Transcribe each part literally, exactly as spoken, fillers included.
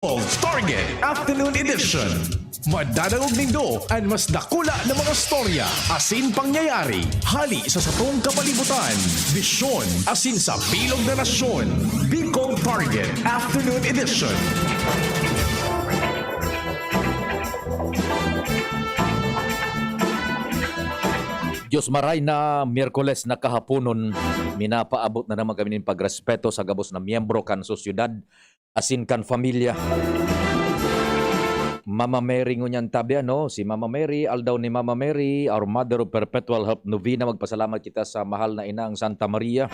Target Afternoon Edition. Madadangog nindo an mas dakula na mga storya asin pangyayari hali sa satong kapalibutan. Bisyon asin sa bilog na nasyon. Bicol Target Afternoon Edition. Diyos maray na Miyerkules na kahaponon, minapaabot na naman kami nin pagrespeto sa gabos na miyembro kan sosyedad asin kan pamilya. Mama Mary ngunyan tabi, ano, si Mama Mary, aldaw ni Mama Mary, Our Mother of Perpetual Help Novena, magpasalamat kita sa mahal na inang Santa Maria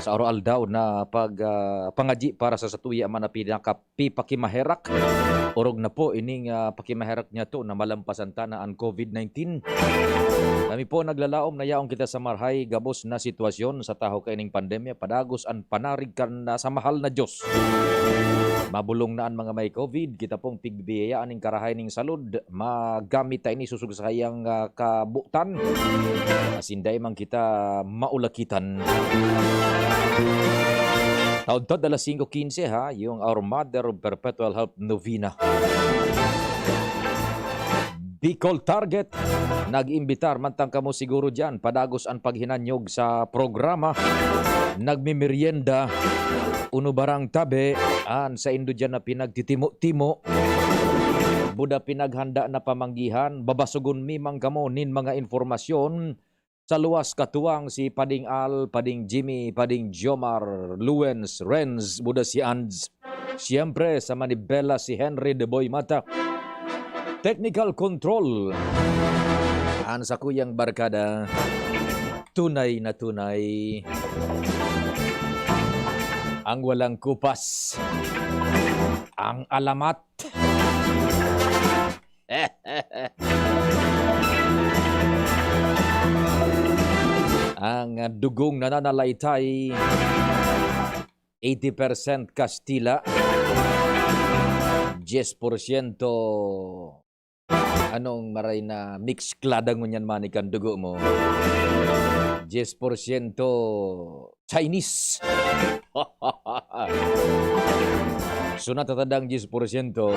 sa araw-aldaw na pag, ah, pangadyi para sa satuya man na pinaka-, pipakimaherak. Orog na po ining, ah, pakimaherak niya to na malampasan ta na an covid nineteen. Kami po naglalaom na yaon kita sa marhay gabos na sitwasyon sa tahaw kaining pandemya, padagos an panarig kan, ah, sa mahal na Diyos. Mabolong na an mga may covid, kita pong pigbibiyayaan nin karahay ning salud, magamit ta ini sosog sa saiyang, ah, kabotan, asin dai man kita maulakitan. Taudtaod alas singko quince, ha, yung Our Mother of Perpetual Help Novena. Bicol Target, nag-iimbitar, mantang kamo siguro diyan, padagos an paghinanyog sa programa, nagmimerienda, uno barang tabi, an saindo diyan na pinagtitimo-timo, buda pinaghanda na pamanggihan, babasogon mi man kamo nin mga impormasyon sa luwas, katuwang si Pading Al, Pading Jimmy, Pading Jomar, Luens, Renz, buda si Anz. Siyempre, sa manibela si Henry de Boy Mata. Technical control, an sakuyang barkada, tunay na tunay. Ang walang kupas, ang alamat. Ang dugong nananalaytay, eighty percent Kastila, diyes porsyento, anong maray na mixklada ngunyan man kan dugo mo? Diyes porsyento Chinese. So, natatandang diyes porsyento,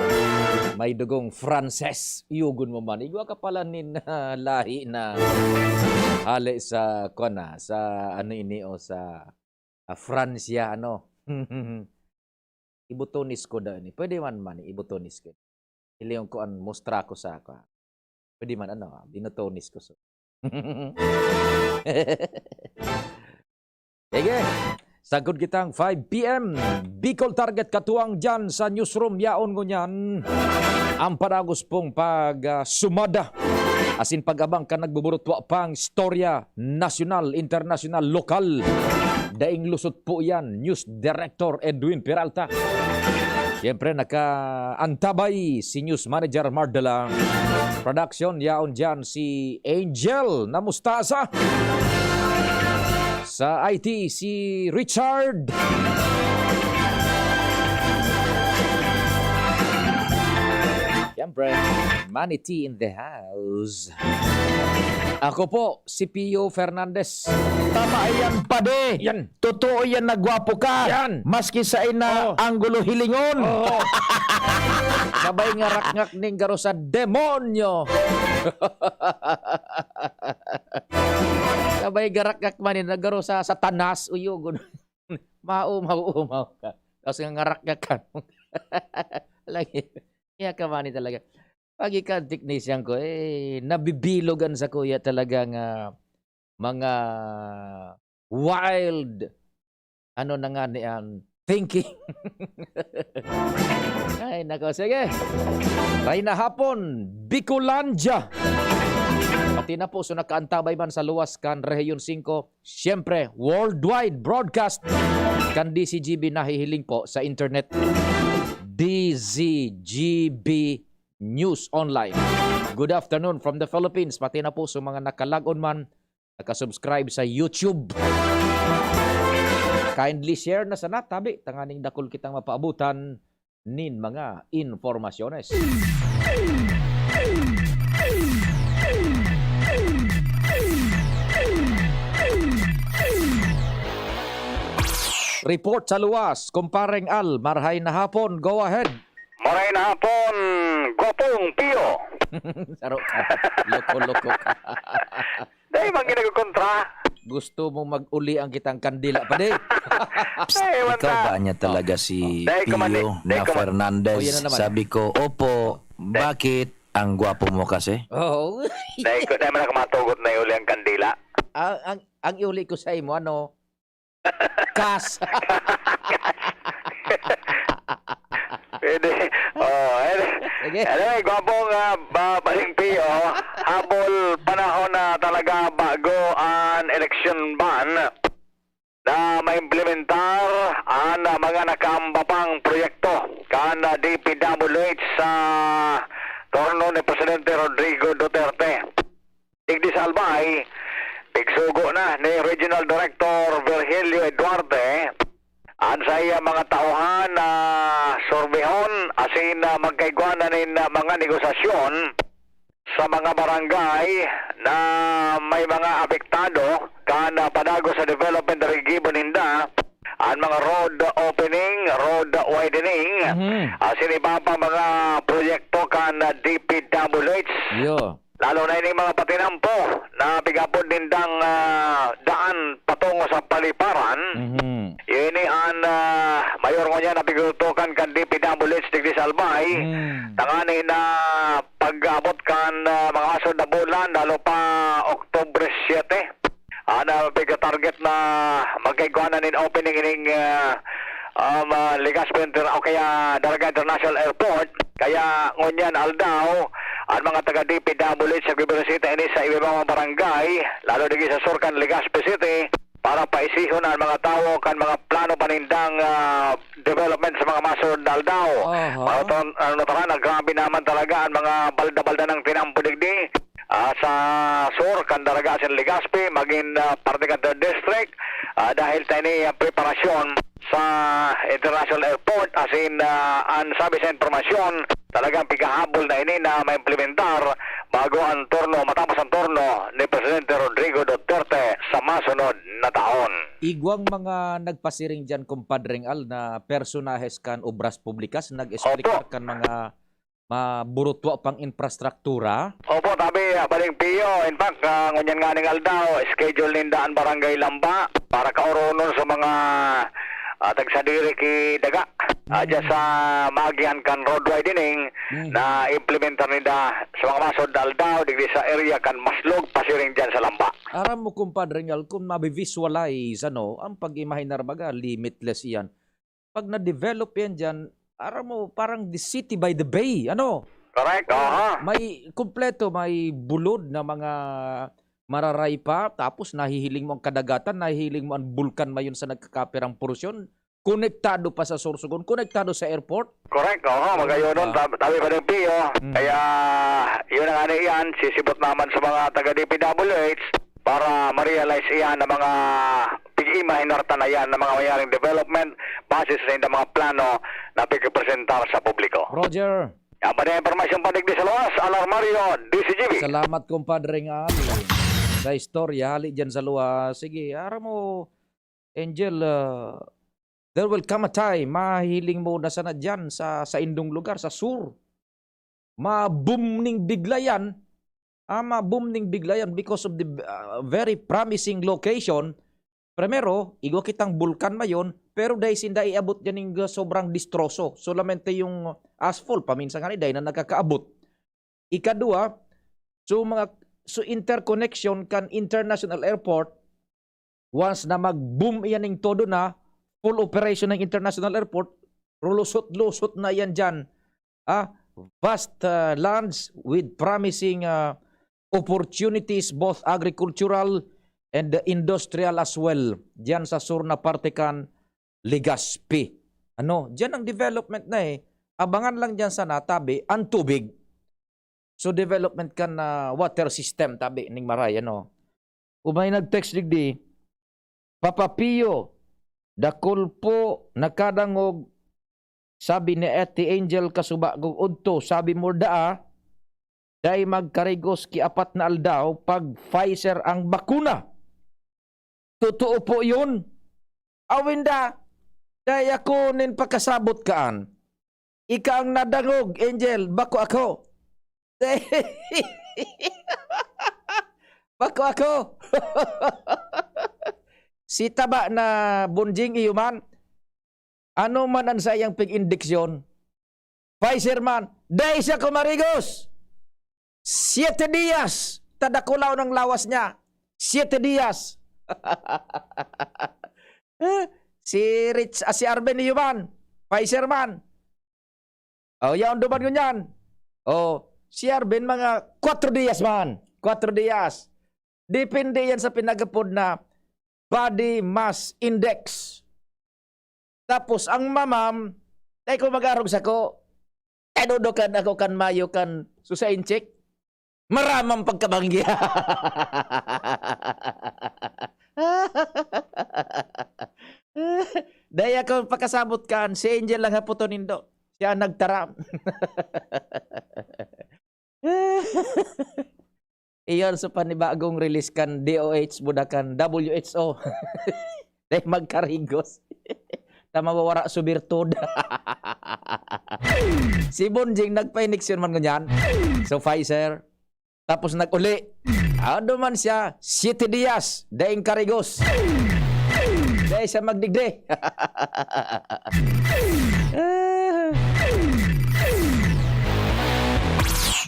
may dugong Frances. Yugon mo man. Igwa ka pala nin, ah, lahi na hale sa, kwan na, sa ano ini o sa, ah, Francia, ano. Ibotones ko daw ini. Pwede man man, ibotones ko. Hilingon ko an mustra ko sa ako. Pwede man, ano, binotones ko. So. Sige. Sagkod kitang five P M. Bicol Target katuwang dyan sa newsroom yaon ngunyan. Ang padagos pong pag, ah, sumada asin pag-abang kan nagbuburutwa pang istorya, nasyonal, internasyonal, lokal. Daing lusot po yan, News Director Edwin Peralta. Siyempre, nakaantabay si News Manager Mardala. Production, yaon dyan si Angel na Mustasa. Sa I T, si Richard. Siyempre, Manny T in the house. Ako po, si Pio Fernandez. Tama yan, padi. Yan. Totoo yan na gwapo ka. Yan. Maski sa ina Oo. Anggulo hilingon. Oo. Sabay ngarakngak ning garo sa demonyo. Sabay garakngak man ni na garo sa Satanas, uyogon. Mao, mao, mao ka. Tapos nga ngarakngak ka. Lagi. Iya ka man ni talaga. Pag ikaw, technician ko, eh, nabibilog an sakuya talaga nga mga wild, ano na nga ni, um, thinking. Ay, nako, sige. Reyna Hapon, Bicolandia. Pati na po, so nakaantabay man sa luwas kan Rehiyon singko, siyempre, worldwide broadcast kan D Z G B nahihiling po sa internet. D Z G B News Online. Good afternoon from the Philippines. Pati na po sa mga nakalag-on man, nakasubscribe sa YouTube. Kindly share na sana, tabi, tanganing dakul kitang mapaabutan nin mga impormasyones. Report sa luwas, Kumpareng Al, marhay na hapon, go ahead. Maray na hapon, Gwapong Pio. Saro ka. Loko-loko ka. Dahil bang ginagakontra? Gusto mo mag-uli ang kitang kandila, padi? Ay, ewan Ikaw na. ba niya talaga si Dahil ka mali. Pio Dahil ka na mali. Fernandez? Oh, yan na naman. Sabi ko, opo, bakit ang gwapo mo kasi? Oo. Dahil ko naman nakamatugot na uli ang kandila. ang, ang, ang iuli ko sa imo, ano? Kas. Pwede. Oh, anyway, Sige. anyway, Gwapong uh, Baling Pio, habol panahon na talaga bago ang election ban na maimplementar ang ah, mga nakaamba pang proyekto kan ah, D P W H sa turno ni Presidente Rodrigo Duterte. Digdi sa Albay, pigsugo na ni Regional Director Virgilio Eduarte ang sa iya mga tauhan na surbihon asin na magkaigwanan nin ah, mga negosasyon sa mga barangay na may mga apektado kan ah, padago sa development regibo ninda, ang mga road opening, road widening, Mhm. asin iba pa mga proyekto kan ah, D P W H. Yo. Lalo na ining mga patinampo na pigapod nindang ah, daan patungo sa paliparan. Mhm. Ini an ah, mayor ngunyan na pigtutukan kan D P W H digdi sa Albay. Mm. Tangani na pag-abot kan ah, mga masunod na bulan, lalo pa Oktubre siyete. Ana pigka-target na magkaigwanan nin opening ining ah, um, ah, Legazpi Inter o kaya Daraga International Airport. Kaya ngunyan aldaw, ang mga taga D P W H sa Guiberosita ini sa iba mga barangay, lalo digdi sa sur kan Legazpi City, para paisihon ang mga tawo kan mga plano pa nindang ah, development sa mga masunod na aldaw. Aha. Mga ton, ano na pala, na grabe naman talaga ang mga balda-balda ng tinampo digdi ah, sa sur kan Daraga asin Legazpi, magin ah, parte kan third district, ah, dahil ta ini ang preparasyon sa International Airport, asin ah, ang sabi sa impormasyon, talagang pigahabol na ini na maimplementar bago ang turno, matapos ang turno ni Presidente Rodrigo Duterte sa masunod na taon. Igwang mga nagpasiring diyan, Compadre Al, na personahes kan Obras Publikas, nag-explicar Opo. kan mga maburutwa pang infrastruktura. Opo, tabi, ah, Baling Pio. In fact, ah, ngunyan nga ning aldaw, schedule ninda ang Barangay Lamba para kauronon sa mga ah, tagsadiri ki Daga. Ah, dyan sa magihan kan road widening Mm. na implementar ninda sa mga masod na aldaw, digdi sa area kan Maslog, pasiring dyan sa Lamba. Aram mo, Compadre Al, kung mabi-visualize, ano, ang pag-imahinar, baga, limitless iyan. Pag na-develop yan dyan, aram mo, parang the city by the bay, ano? Correct, aha. May kumpleto, may bulod na mga mararay pa, tapos nahihiling mo ang kadagatan, nahihiling mo ang bulkan mayon sa nagkakapirang porsyon, konektado pa sa Sorsogon, konektado sa airport. Correct, oho, magayon nun, tab- tabi pa ng Pio. Mm. Kaya, yun ang ano yan, sisibot naman sa mga taga D P W H para ma-realize iyan na mga pag-imahinar ta na yan na mga mangyaring development base sa saindang mga plano na pagkapresentar sa publiko. Roger, Yan pa na impormasyon padigdi sa luwas, Alarmario, D C G B. salamat, Compadre Al. Sa istorya, hali dyan sa luwas. Sige, aram mo, Angel, ah, there will come a time, mahiling mo na sana dyan sa, sa indong lugar, sa sur. Ma-boom ning bigla yan. Ah, ma-boom ning bigla yan because of the ah, very promising location. Primero, igwa kitang bulkan mayon, pero dahil sinda iabot dyan yung ah, sobrang distroso. Solamente yung asphalt, paminsan nga ni, dahil na nagkakaabot. Ikadua, so mga so interconnection kan international airport, once na mag-boom iyan ning todo na, full operation ng international airport, rulusot-lusot na yan dyan. Ah, vast ah, lands with promising ah, opportunities, both agricultural and industrial as well, dyan sa sur na parte kan Legazpi. Ano, dyan ang development na eh. Abangan lang dyan sana, tabi, ang tubig. So, development kan ah, water system, tabi, ning maray, ano. Umay nag-text digdi, Papa Pio, dakul po nakadangog, sabi ni Ate Angel Kasubagog Udto, sabi mo daa, dai magkarigos ki apat na aldaw pag Pfizer ang bakuna. Totoo po yun. Awinda, dai ako nin pakasabot kaan. Ika ang nadangog, Angel, bako ako. Bako ako. Si taba na Bonjing iyo man. Ano man ang saiyang pig-indiksyon? Pfizer man. Dai siya kumarigos. Siete dias. Tadakulaw ng lawas niya. Siete dias. Si Rich, ah, si Arben iyo man. Pfizer man. Oh, yaon duman ngunyan. Oh, si Arben mga kwatro dias man. Kwatro dias. Depende yan sa pinagapod na body mass index. Tapos ang mamam, dai ko mag-arog sako. Tanudo kan ako kan mayo kan susa inchik. Maramang pagkabanggi. Dai ako pakasabot kan, si Angel lang haputon nindo. Siya ang nagtaram. Iyon sa panibagong release kan D O H, buda kan W H O. Dai magkarigos. Ta mawawara so birtud. Si Bonjing nagpa-injection man ngunyan. So, Pfizer. Tapos nag-uli. Ado man siya, siete dias, daing karigos. Dai siya magdigdi.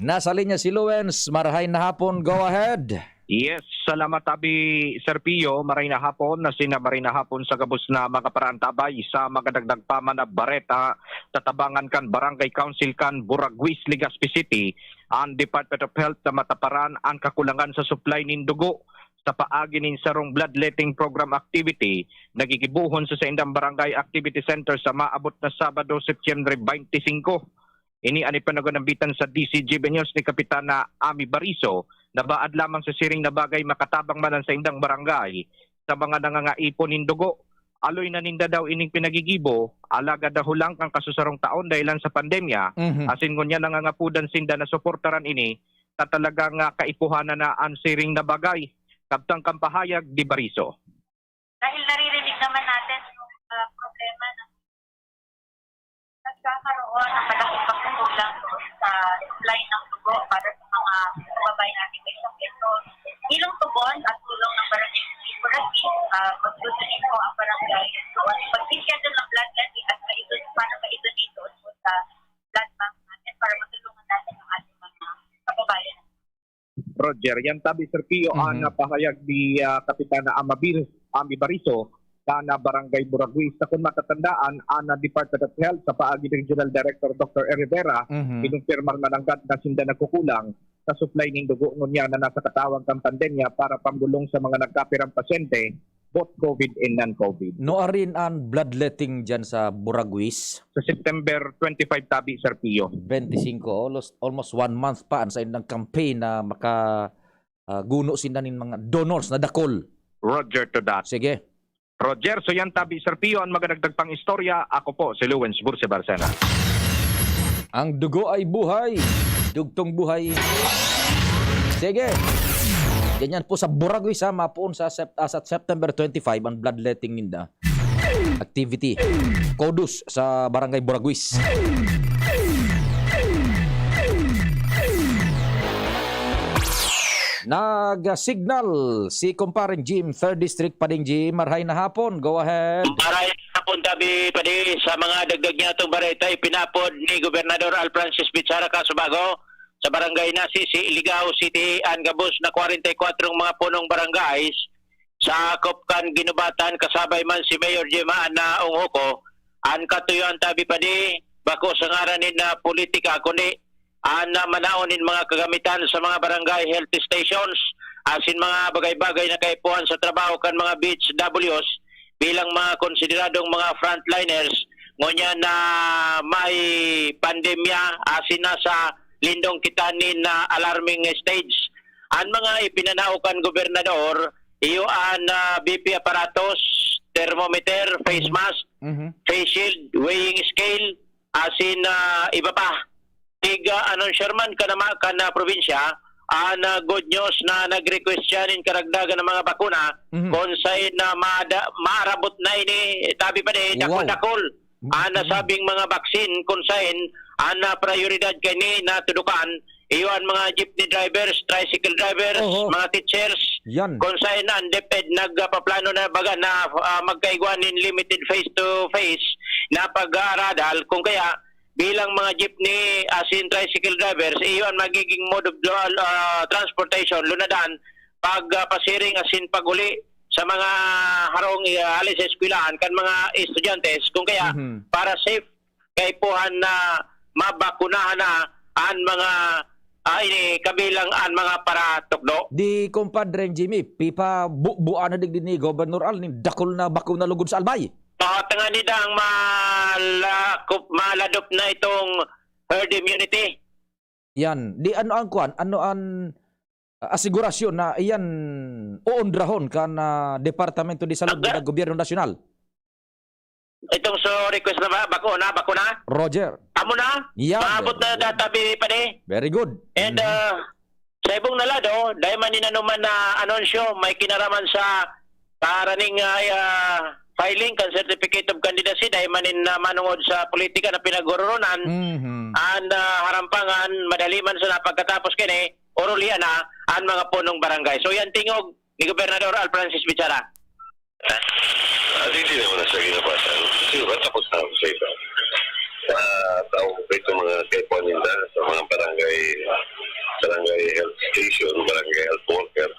Nasa linya si Luens. Marahay na hapon. Go ahead. Yes, salamat, Abi Serpio. Maray na hapon, na sina maray na hapon sa gabos na mga paraantabay sa mga dagdag pa man na bareta. Tatabangan kan Barangay Council kan Buraguis, Legazpi City, an Department of Health na mataparan an kakulangan sa supply nin dugo sa paagi nin sarong bloodletting program activity na gigibohon sa saindang barangay activity center sa maabot na Sabado, Setyembre twenty-five. Ini an ipanaganambitan sa D C G B News ni Kapitana Ami Bariso, na baad lamang sa siring na bagay makatabang man an saindang barangay sa mga nangangaipon nin dugo. Aloy na ninda daw ining pinagigibo, alagad dahulang kan kasusarong taon dahelan sa pandemya, Mhm. asin ngunyan nangangapodan sinda na suportaran ini, ta talagang, ah, kaipuhanan na an siring na bagay. Kabtang kan pahayag ni Bariso. Dahil naririnig naman natin yung, ah, problema ng nagkakaroon ng malaking pagkukulang doon sa supply ng dugo para sa mga kababayan natin may sakit. So, bilang tugon at tulong ng Barangay Committee for Relief, ah, magsusunod po ang barangay doon. Pag-schedule ng blood test, at maidon, para maidonate doon po sa blood bank natin para matulungan natin ang ating mga kababayan. Roger, yan tabi, Sir Pio, Mhm. an pahayag ni, ah, Kapitana Amabir, Ami Bariso, kan Barangay Buraguis. Sa kun matatandaan, an Department of Health sa paagi ni Regional Director Doctor Rivera, Mhm. kinumpirmar na nanggad na sinda nagkukulang sa supply nin dugo ngunyan na nasa katawan kan pandemya para pambolong sa mga nagkapirang pasyente, both COVID and non-COVID. Nuarin an bloodletting dyan sa Buraguis? Sa September twenty-five tabi, Sir Pio. Twenty-five, almost, almost one month pa an saindang campaign na maka, ah, guno sinda nin mga donors na dakul. Roger to that. Sige. Roger, so yan tabi, Sir Pio, an magadagdag pang istorya. Ako po, si Lewens Burse Barcena. Ang dugo ay buhay. Dugtong buhay. Sige. Ganyan po sa Buraguis, ha, mapuon sa Sep-, ah, sa September twenty-five ang bloodletting ninda. Activity. Kodus sa Barangay Buraguis. Nag-signal si Kumpareng Jim, Third District, Pading Jim. Marhay na hapon. Go ahead. Maray na hapon, tabi, padi, sa mga dagdag niya itong bareta, ipinapod ni Gobernador Al Francis Bichara Casubago sa Barangay Nasi, si Ligao City, an gabos na kwarenta y kwatro mga punong barangays sa akop kan Ginubatan, kasabay man si Mayor Gemma Ana Onghoco. An katuyoan, tabi, padi, bako sa ngaran nin, ah, politika, kundi an, ah, manaon nin mga kagamitan sa mga barangay health stations, asin mga bagay-bagay na kaipuhan sa trabaho kan mga B H Ws bilang mga konsideradong mga frontliners, ngunyan na may pandemya, asin nasa lindong kita nin, ah, alarming stage. An mga ipinanao kan gobernador, iyo an, ah, B P apparatus, thermometer, face Mhm. mask, Mhm. face shield, weighing scale, asin, ah, iba pa. Tig, ah, anunsyo man kan ama-, kan, ah, probinsya, an, ah, good news na nag-request siya nin karagdagan ng mga bakuna, Mhm. kung saan na maada-, maarabot na ini, tabi pa din, Wow. dakul-dakul. Mm. Ang nasabing mga vaccine, kung sain, ang, ah, prioridad kani na tudukan, iyo an mga jeepney drivers, tricycle drivers, Oho. mga teachers, Yan. kung sain ang DepEd nagpaplano na baga na, ah, magkaigwa nin limited face-to-face na pag-aaradal, kung kaya bilang mga jeepney, asin tricycle drivers, iyo an magiging mode of, ah, transportation, lunadan, pag, ah, pasiring asin pag-uli sa mga harong, ah, hali sa eskwelahan kan mga estudyante. Kung kaya, Mhm. para safe, kaipuhan na mabakunahan na an mga, ah, ini kabilang an mga paratukdo. Di, Compadre Jimmy, pipabubuan na digdi ni Governor Al nin dakul na bakuna lugod sa Albay. Ah, tanganing malakop, maladop na itong herd immunity. Yan. Di ano ang kwan? Ano ang, ah, asigurasyon na iyan oondrahon kan, ah, Departamento de Salud Aga- na Gobyerno Nasyonal? Itong sa request na ba? Bakuna, bakuna? Roger. Amo na? Yan. Maabot na data, bi-, pare. Very good. And, Mhm. ah, sa ibong na lado, dahil man inanuman na anunsyo, may kinaraman sa paraning, ah, ah, filing kan Certificate of Candidacy, dahil man in, ah, manungod sa politika na pinaguroronan, Mhm. an, ah, harampangan, madali man sana pagkatapos kini, orulian na an mga punong barangay. So, yan tingog ni Gobernador Al Francis Bichara. Ah, di, di naman na siya ginabasan. Kasi ba, tapos na ako sa iba. Ah, tao ko ito mga kaipuhan ninda sa mga barangay, barangay health station, barangay health worker.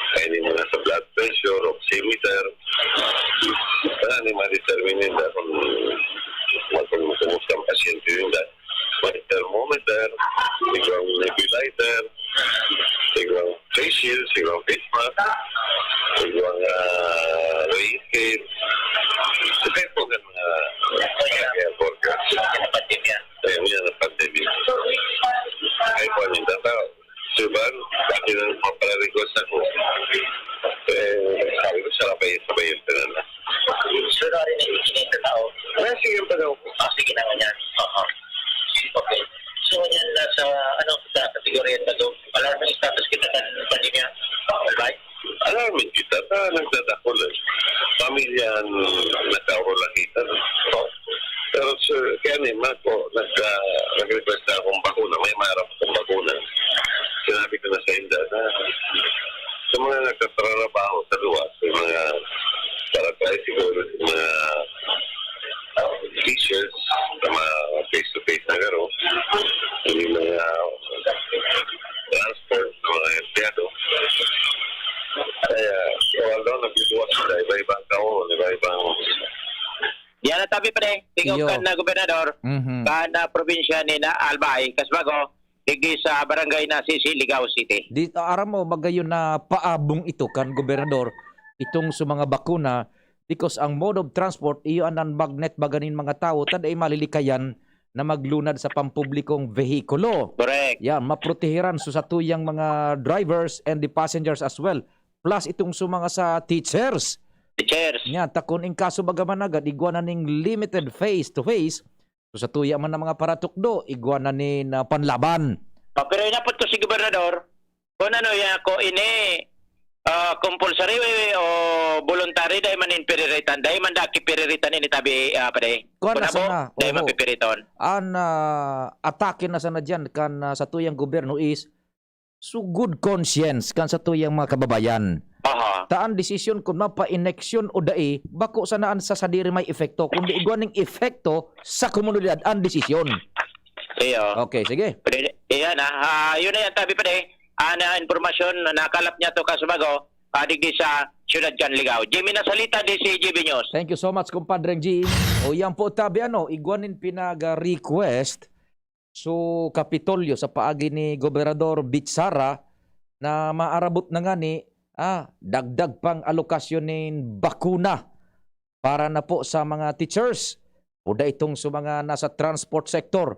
Kaya yung mga sa blood pressure, oximeter. Kaya ni ma-determine ninda kung, kung kumusta ang pasyente ninda. May thermometer, igwang nebulizer, igwang face shield, igwang face mask, igwang, ah, rain scape. Depende po ng mga, ah, airport ka. Pandemya. Ayun, yan ang pandemya. Ay, po, yung tao. Suban, pati ng mga request ako. Eh, sabi ko, sarap ay sabay yung pinana. So, na rin yung ikinita tao? Well, sige pa daw. Ah, sige na nga yan. Oo. Okay. So, yan na sa, ano, sa kategorya na doon. Alarming status kita kan pandemya. Right? Alarming kita na nagdadakol eh. Pamilya ang nagkaurulakitan. Pero, sir, kaya ni Marco, nag, ah, nag-request na akong bakuna. May marap akong bakuna. Sinabi ko na sa inda na sa mga nagtatrabaho sa luwas, sa mga para tayo siguro, sa mga, ah, teachers, sa mga face-to-face na garo, hindi mga transport, sa mga empleyado. Kaya, so, although nagbubukas sila, iba-ibang taon, iba-ibang Diyan na tabi, pre. Tingog Iyo. kan, ah, gobernador, Mhm. kan, ah, probinsya ni na Albay, Kasbago, digdi sa barangay na Sisi, Ligao City. Di, aram mo, magayon na paabong ito kan gobernador, itong sa mga bakuna, because ang mode of transport, iyo an, an magnet baga nin mga tawo, ta dai malilikayan na maglunad sa pampublikong vehikulo. Correct. Yan, maprotehiran sa satuyang mga drivers and the passengers as well. Plus itong sa mga sa teachers. Teachers. Yan, ta kun in kaso baga man agad, igwa na ning limited face to face, so satuya man ang mga paratukdo, igwa na nin, ah, panlaban. Ah, pero inapod ko si gobernador, kung ano yan, kung ini, ah, compulsory o voluntary, dahil man in piriritan, dahil man daki piriritan ini tabi, ah, pare. Kuwan na Kung nabo, sana, dahil oho. mapipiriton. An, ah, atake na sana dyan kan, ah, satuyang gobyerno is so good conscience kan satuyang mga kababayan. Aha. Ta an desisyon kun mapa-ineksyon o dai, bako sana an sa sadiri may epekto, kundi igwa ning epekto sa komunidad an desisyon. Iyo. Okay, sige. Pwede, iyan, ah. Ah, yun na yan, tabi pa, eh. An, ah, impormasyon na nakalap niya to, Kasbago, ah, digdi sa siyudad kan Ligao. Jimmy Nasalita, D C G B News. Thank you so much, Compadre Jim. O, yan po, tabi, ano, igwa nin pinag-request so Kapitolyo sa paagi ni Gobernador Bichara na maarabot na ngani, ah, dagdag pang alokasyon nin bakuna para na po sa mga teachers o da itong sa mga nasa transport sector.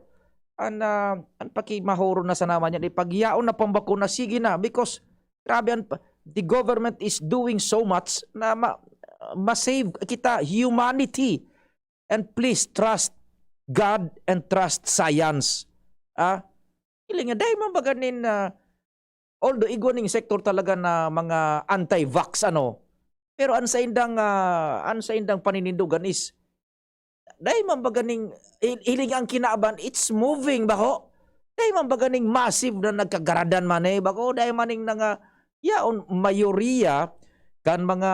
An, ah, an pakimahoro na sana man yan, ipagyaon na pambakuna, sige na, because grabe, an, the government is doing so much na ma-, ma-save kita, humanity. And please trust God and trust science. Ah, hiling nga, dai man baga nin, ah, although igwa ning sektor talaga na mga anti-vax, ano, pero an saindang, ah, an saindang paninindogan is dai man ba ganing, hi-, hiling ang kinaban, it's moving, bako? Dai man ba ganing massive na nagkagaradan man, eh, bako? Dai man ning nanga-, yaon, mayoriya kan mga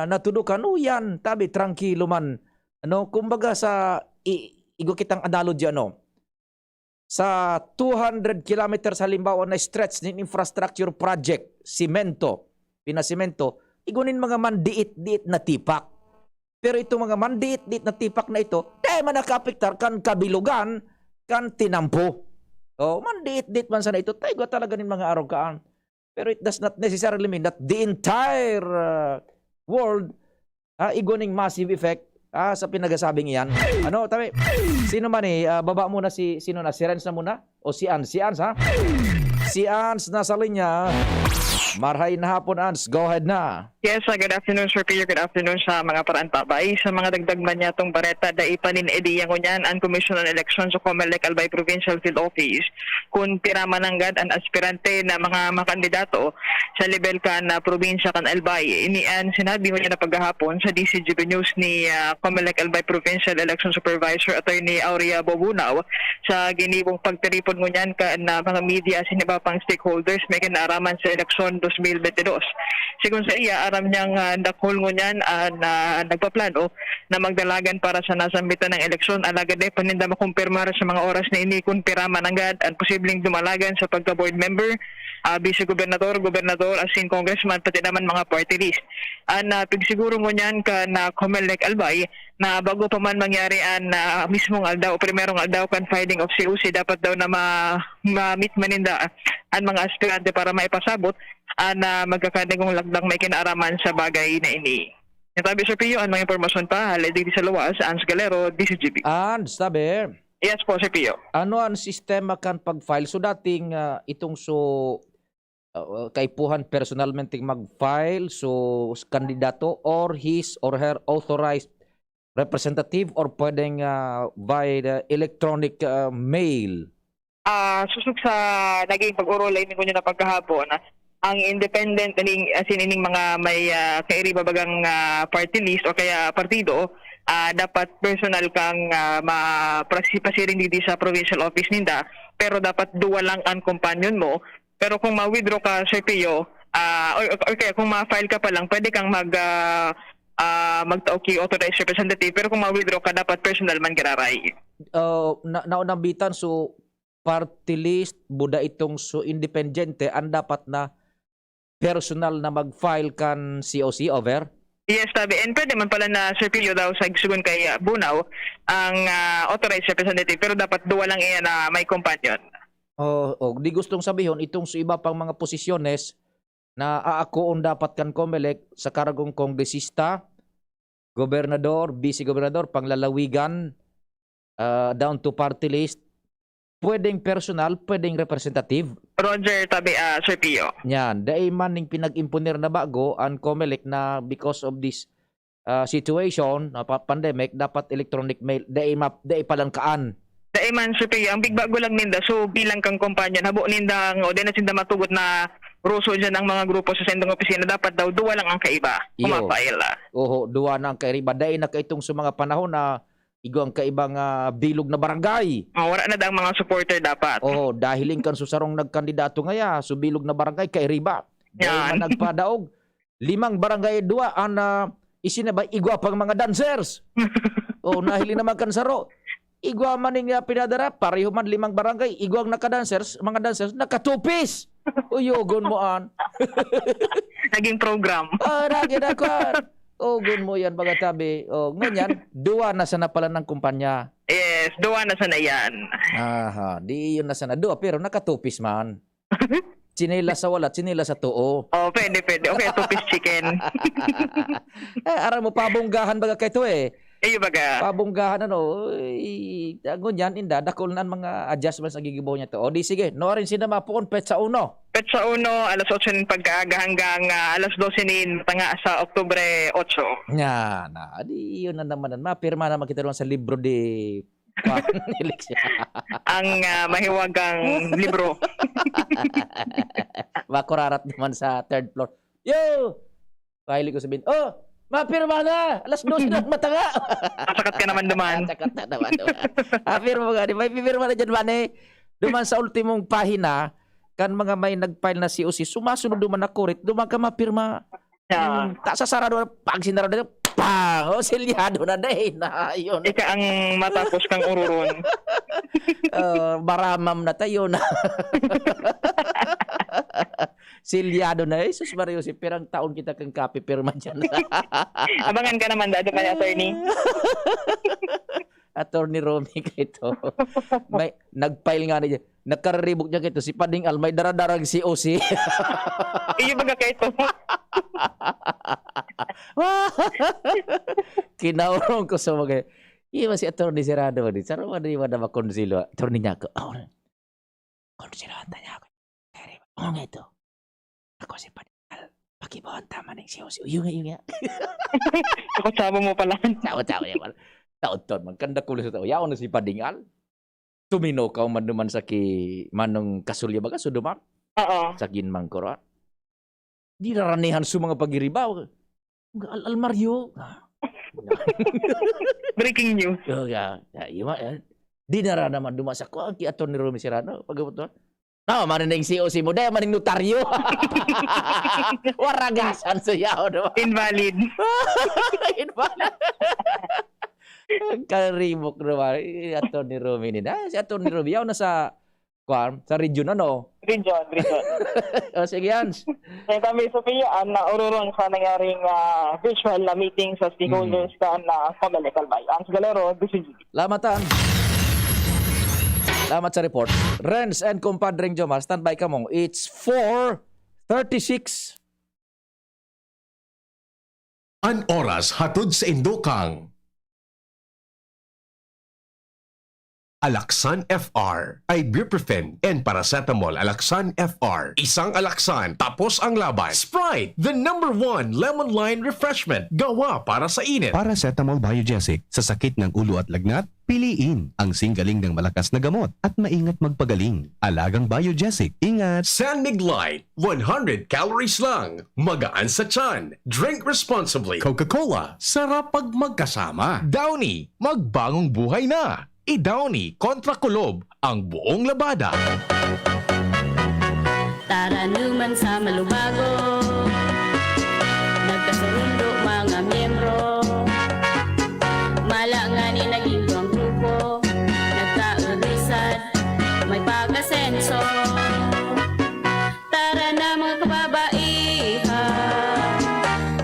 natudukan, uyan, tabi, trangkilo man. Ano, kumbaga sa, i-, igo kitang analogy, ano, sa two hundred kilometers, halimbawa, na stretch nin infrastructure project, simento, pinasimento, igo nin mga mandiit-diit na tipak. Pero itong mga mandiit-diit na tipak na ito, dai man nakaapektar kan kabilugan, kan tinampo. Oh, mandiit-diit man sana ito, ta igwa talaga nin mga arugaan. Pero it does not necessarily mean that the entire, uh, world, ah, igwa ning massive effect, ah, sa pinagasabing iyan. Ano, tabi, sino man eh, ah, baba muna si, sino na, si Renz na muna? O si Ans? Si Ans, ha? Si Ans nasa linya. Marhay na hapon, Ans. Go ahead na. Yes, ah, good afternoon, Sir Pio. Good afternoon sa mga paraantabay. Sa mga dagdag man niyatong bareta, dai pa nin ideya ngunyan ang Commission on Elections o COMELEC Albay Provincial Field Office kun pira man nanggad an aspirante na mga makandidato sa lebel kan, ah, probinsya kan Albay. Ini an sinabi ngunyan na paghahapon sa D C G B News ni, ah, COMELEC Albay Provincial Election Supervisor Attorney Aurea Bobunaw sa ginibong pagtiripon ngunyan kan, ah, mga media asin iba pang stakeholders may kinaaraman sa eleksyon dos mil bente dos. Sigon saiya, aram niyang, ah, dakul ngunyan an, ah, nagpaplano na magdalagan para sa nasambitan na eleksyon, alagad dai pa ninda makumpirmar sa mga oras na ini kun pira man nanggad an posibleng dumalagan sa pagka-board member, ah, bise-gobernador, gobernador, asin congressman, pati naman mga party list. An, ah, pigsiguro ngunyan kan, ah, COMELEC Albay na bago pa man mangyari an, ah, mismong aldaw o primerong aldaw kan filing of C O C, dapat daw na ma-, ma-meet man ninda an mga aspirante para maipasabot an, ah, magkakanigong lakdang may kinaaraman sa bagay na ini. Natabi sa Pio an mga impormasyon pa, hale digdi sa luwas, Ans Galero, D C G B. Ans, tabi. Yes po, Sir Pio. Ano ang sistema kan pag-file? So, dating, ah, itong so, ah, kaipuhan personalmente mag-file, so, s-, kandidato or his or her authorized representative or pwedeng, ah, by the electronic, ah, mail? Ah, susog sa naging pag-orolay ninyo na pagkahapon, ang independent, ining, as in, ining mga may, ah, kairiba bagang, ah, party list o kaya partido, ah, dapat personal kang, ah, ma-, prasi-, pasiring digdi sa provincial office ninda, pero dapat duwa lang ang companion mo. Pero kung ma-withdraw ka, Sir Pio, ah, or, or kaya kung ma-file ka pa lang, pwede kang mag, ah, ah, magtao ki authorized representative, pero kung ma-withdraw ka, dapat personal man giraray. Oh, na, naunambitan, so, party list, buda itong so independiente, ang dapat na personal na mag-file kan C O C over? Yes, tabi. And pwede man pala na, Sir Pio, daw sa igsugon kay, ah, Bunaw, ang, ah, authorized representative, pero dapat duwa lang iyan na may companion. Oh, oh, di gustong sabihon, itong sa iba pang mga posisyones na aakoon dapat kan COMELEC sa kargong kongresista, gobernador, bise-gobernador, panglalawigan, ah, down to party list, pwedeng personal, pwedeng representative. Roger, tabi, ah, Sir Pio. Yan, dai man ning pinag-imponer na bago an COMELEC na because of this, ah, situation, na pa-, pandemic, dapat electronic mail, dai ma-, dai palan kaan. Dai man, Sir Pio, ang bigbago lang ninda, so bilang kang companion, habo nindang, o di na sinda matugot na ruso dyan ang mga grupo sa sendong opisina, dapat daw duwa lang ang kaiba, Iyo. Kumapile, ah. Oho, duwa na ang kaiba. Dai na kaitong sa mga panahon na igwa ang kaibang, ah, bilog na barangay. Oh, wala na daw mga supporter dapat. Oh, dahil kan susarong nagkandidato ngaya, so bilog na barangay, kairiba. Dai Yan. man nagpadaog. Limang barangay, duwa, an, ah, isinabay, igwa pang mga dancers. Oh, nahiling naman kan saro. Igwa man ning, ah, pinadara, pareho man limang barangay, igwang naka-dancers, mga dancers, nakatupis. Uyogon mo an. Naging program. Ah, naging na kwan. Ogon mo yan, mga tabi. Oh, ngunyan, duwa na sana pala ng kumpanya. Yes, duwa na sana yan. Aha, di yun na sana. Duwa, pero nakatupis man. Tsinelas sa wala, tsinelas sa too. Oh, pwede, pwede. Okay, two-piece chicken. Eh, aram mo, pabonggahan baga kaito eh. Iyo baga. Pabonggahan, ano, eh, ngunyan, inda, dakul na ang mga adjustments na gigibo niya to. O di, sige, no, rin sila mapuon, petsa uno. Petsa uno, alas otso nin pagkaaga hanggang, ah, alas dose nin tanga sa Oktubre otso. Yan, ah, di, yun na naman. Mapirma naman kita doon sa libro di Kwan, eleksyon. Ang, ah, mahiwagang libro. Makurarat naman sa third floor. Yo! Mahilig ko sabihin, "Oh! Mapirma na! Alas dose na matanga! Masakat ka naman duman. Masakat na naman duman. Apirma nga, di ba? Ipipirma na dyan, mani. Duman sa ultimong pahina, kan mga may nag-file na C O C, sumasunod duman na kurit, duman ka mapirma. Yeah. Hmm, ta sa sarado na, pag sinarado na, pang! O, silyado na, day na, yun. Ika ang matapos kang ururon. Uh, maramam na tayo na. Silyado na. Jesus Maria Jose, pirang taon kita kang kapipirma dyan. Abangan ka naman, dado kay attorney. Attorney Romy, kaito. May, nag-file nga na dyan. Nakaribok niya kaito. Si Pading Al, may daradarang C O C. Iyo baga kaito. Kinaurong ko sa mga, iba si Attorney Serrano, di? Saro man di ba na makonsilo? Attorney niya ako. Oh, konsilo, anta niya ako. Pero, oh, nga ito. Ako si Pading Al. Pakibawan tama ng siyo, siyo. Yung nga, yung nga. Ako, sabo mo pala. Tawa-tawa niya pala. Taon-taon man. Kanda kulo sa tao. Yaon na si Pading Al. Tuminukaw man duman sa ki Manong Kasulya baga, suduman. Oo. Sa Ginmangkura. Di naranihan sa mga pagiribaw. Al, Al Mario. Ah. Breaking news. Oh, yeah. Yeah, you want, eh? Di nara naman duman sa kuwan, ki Attorney Romy Serrano. Pag-abot na, no, maning C O C mo, dahil maning notaryo. Waragasan sa yaw, no? Invalid. Invalid. Ang karibok naman. Eh, Attorney Romy ni. Ah, si Attorney Romy, yaw na sa, kwan, sa region, ano? Region, region. O, sige, Hans. Kaya kami, Sophia, ang naururon sa nangyaring ah, virtual na meeting sa stakeholders kan uh, Comelec Albay. Hans Galero, D C G. Salamat, Hans. Salamat sa report. Renz and Compadreng Jomar, standby kamong. It's four thirty-six. An oras hatod sa indo kang Alaxan F R, ibuprofen and paracetamol. Alaxan F R, isang Alaxan, tapos ang laban. Sprite, the number one lemon lime refreshment, gawa para sa init. Paracetamol Biogesic, sa sakit ng ulo at lagnat, piliin ang singgaling ng malakas na gamot at maingat magpagaling. Alagang Biogesic, ingat! San Mig Light, one hundred calories lang, magaan sa tiyan. Drink responsibly. Coca-Cola, sarap pag magkasama. Downy, magbagong buhay na. I-Downy kontra kulob ang buong labada. Taranuman sa malubago, nagkasurundo mga miyembro. Mala ngani naging duwang grupo, nagkaurisan, may pag-asenso. Tara na, mga kababaihan,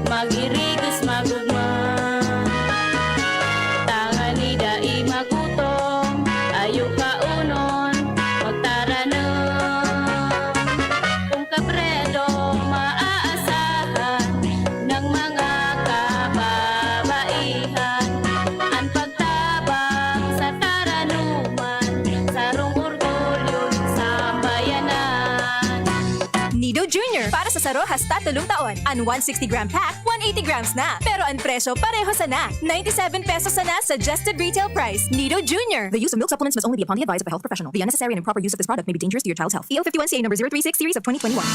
mag-irigis, magugma. Tangani dai magutom, ayo kaunon, magtaranom. Kung kabredo maaasahan ng mga kababaihan, an pagtabang sa taranuman, sarong orgulyo ng sambayanan. Nido Junior, para sa saro hasta tolong taon. An one sixty gram pack, one eighty grams na. Pero an presyo, pareho sana. Ninety-seven pesos sana, suggested retail price. Nido Junior. The use of milk supplements must only be upon the advice of a health professional. The unnecessary and improper use of this product may be dangerous to your child's health. P L fifty-one C A number zero three six series of twenty twenty-one.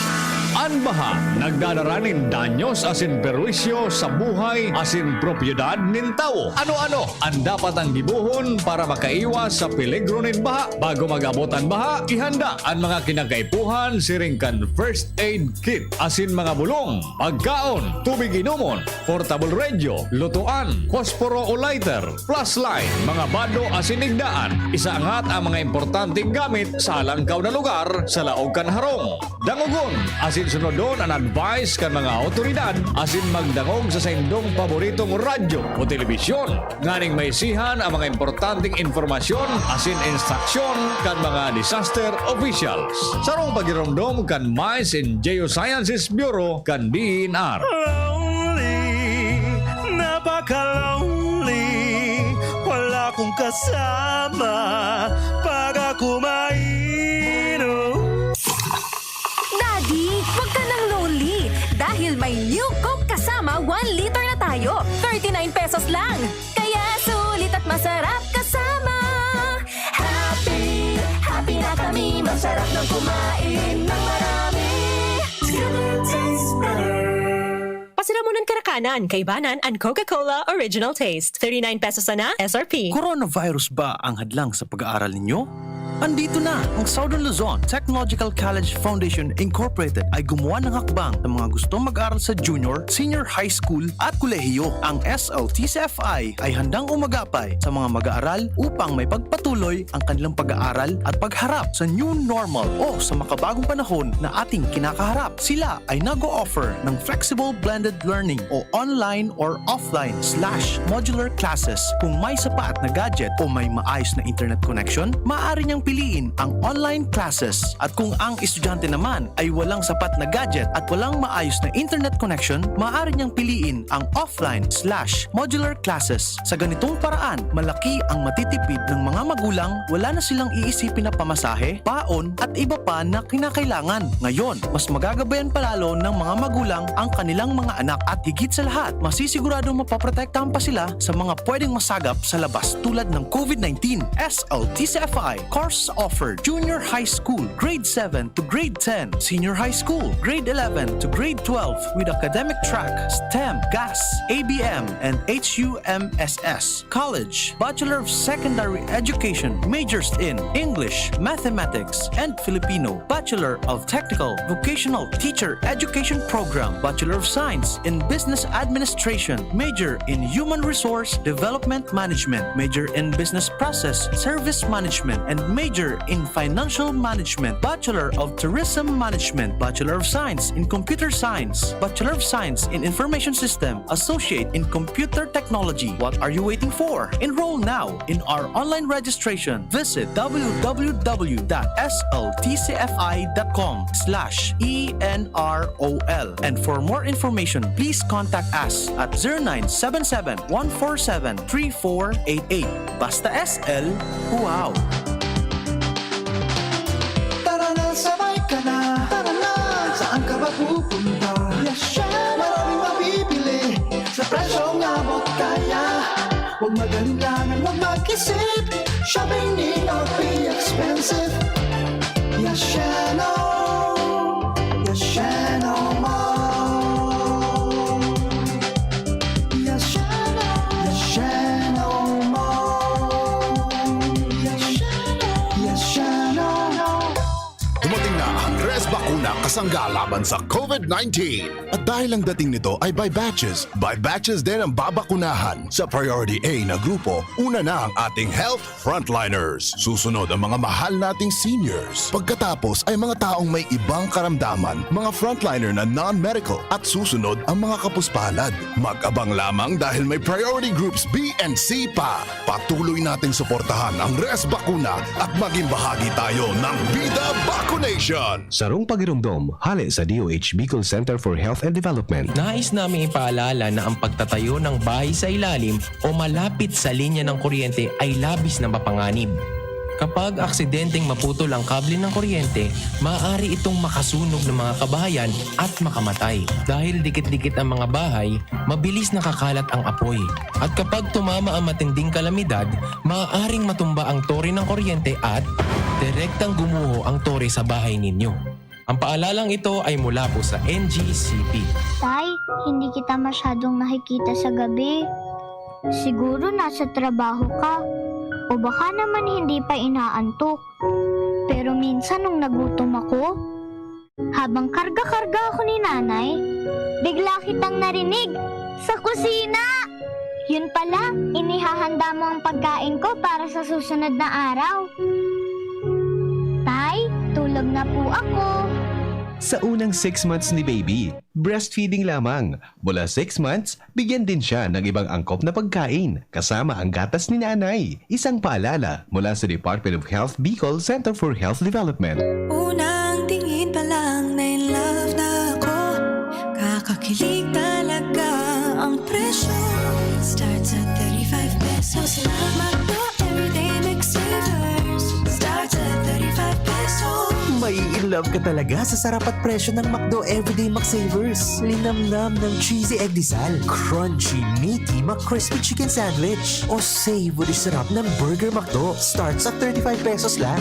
An baha nagdadara nin danyos asin perwisyo sa buhay asin propiedad nin tawo. Ano-ano an dapat ang gibohon para makaiwas sa peligro nin baha? Bago mag-abot an baha, ihanda an mga kinakaipuhan siring kan first aid kit asin mga bulong, pagkaon, tubig inomon, portable radio, lutoan, posporo o lighter, flashlight, mga bado asin igdaan. Isaangat ang mga importanteng gamit sa alangkaw na lugar sa laog kan harong. Dangogon asin sunodon an advice kan mga awtoridad asin magdangog sa saindong paboritong radyo o telebisyon nganing maisihan ang mga importanteng impormasyon asin instruksyon kan mga disaster officials. Sarong pagiromdom kan Mines and Geosciences Bureau kan D E N R. Lonely, napaka-lonely, wala kong kasama pag ako mainom. Daddy, wag ka nang lonely dahil may New Coke kasama one liter na tayo. Thirty-nine pesos lang. Kaya sulit at masarap kasama. Happy, happy na kami. Masarap ng kumain ng marami. Together tastes better. Tiramonan Karakanan, Kaibanan, and Coca-Cola Original Taste. Thirty-nine pesos sana, S R P. Coronavirus ba ang hadlang sa pag-aaral ninyo? Andito na ang Southern Luzon Technological College Foundation Incorporated ay gumawa ng hakbang sa mga gustong mag-aral sa junior, senior high school at kolehiyo. Ang S L T C F I ay handang umagapay sa mga mag-aaral upang may pagpatuloy ang kanilang pag-aaral at pagharap sa new normal o sa makabagong panahon na ating kinakaharap. Sila ay nag-o-offer ng flexible blended learning o online or offline slash modular classes. Kung may sapat na gadget o may maayos na internet connection, maaari niyang piliin ang online classes. At kung ang estudyante naman ay walang sapat na gadget at walang maayos na internet connection, maaari niyang piliin ang offline slash modular classes. Sa ganitong paraan, malaki ang matitipid ng mga magulang, wala na silang iisipin na pamasahe, baon, at iba pa na kinakailangan. Ngayon, mas magagabayan palalo ng mga magulang ang kanilang mga anak at higit sa lahat, masisiguradong mapoprotektahan pa sila sa mga pwedeng masagap sa labas tulad ng COVID nineteen. S L T C F I course offered: Junior High School, Grade seven to Grade ten, Senior High School, Grade eleven to Grade twelve with academic track, STEM, GAS, A B M, and H U M S S. College, Bachelor of Secondary Education, majors in English, Mathematics, and Filipino, Bachelor of Technical Vocational Teacher Education Program, Bachelor of Science in Business Administration, major in Human Resource Development Management, major in Business Process Service Management, and major in Financial Management, Bachelor of Tourism Management, Bachelor of Science in Computer Science, Bachelor of Science in Information System, Associate in Computer Technology. What are you waiting for? Enroll now in our online registration. Visit w w w dot s l t c f i dot com slash e n r o l. And for more information, please contact us at zero nine seven seven, one four seven, three four eight eight. Basta S L, wow! Tara na, sabay ka na. Tara na, saan ka ba pupunta? Yes, syempre. Maraming mabibili sa presyong abot kaya. Huwag mag-alinlangan, huwag mag-isip. Shopping need not be expensive. Yes, Sheno. Yes, Sheno Mall. Yes, Sheno. Yes, Sheno Mall. Yes, Sheno. Yes, Sheno. Dumating na ang Res Bakuna kasangga laban sa COVID nineteen. At dahil ang dating nito ay by batches, by batches din ang babakunahan. Sa Priority A na grupo, una na ang ating health frontliners. Susunod ang mga mahal nating seniors. Pagkatapos ay mga taong may ibang karamdaman, mga frontliner na non-medical. At susunod ang mga kapuspalad. Mag-abang lamang dahil may priority groups B and C pa. Patuloy nating suportahan ang Res Bakuna at maging bahagi tayo ng Bida Vacunation! Sarong pagiromdom, hale sa D O H Bicol Center for Health and Development. Nais naming ipaalala na ang pagtatayo ng bahay sa ilalim o malapit sa linya ng kuryente ay labis na mapanganib. Kapag aksidenteng maputol ang kable ng kuryente, maaari itong makasunog ng mga kabahayan at makamatay. Dahil dikit-dikit ang mga bahay, mabilis nakakalat ang apoy. At kapag tumama ang matinding kalamidad, maaaring matumba ang tore ng kuryente at direktang gumuho ang tore sa bahay ninyo. Ang paalalang ito ay mula po sa N G C P. Tay, hindi kita masyadong nakikita sa gabi. Siguro nasa trabaho ka. O baka naman hindi pa inaantok. Pero minsan nung nagutom ako, habang karga-karga ako ni Nanay, bigla kitang narinig sa kusina! Yun pala, inihahanda mo ang pagkain ko para sa susunod na araw. Tay, tulog na po ako. Sa unang six months ni baby, breastfeeding lamang. Mula six months, bigyan din siya ng ibang angkop na pagkain, kasama ang gatas ni nanay. Isang paalala mula sa Department of Health Bicol Center for Health Development. Unang tingin pa lang na in love na ako. Kakakilig talaga ang presyo. Starts at thirty-five pesos lang. McDo Everyday McSavers. Starts at thirty-five pesos. May in love ka talaga sa sarap at presyo ng McDo Everyday McSavers. Linamnam ng cheesy egg disal, crunchy, meaty, McCrispy chicken sandwich, o savory sarap ng Burger McDo. Starts at thirty-five pesos lang.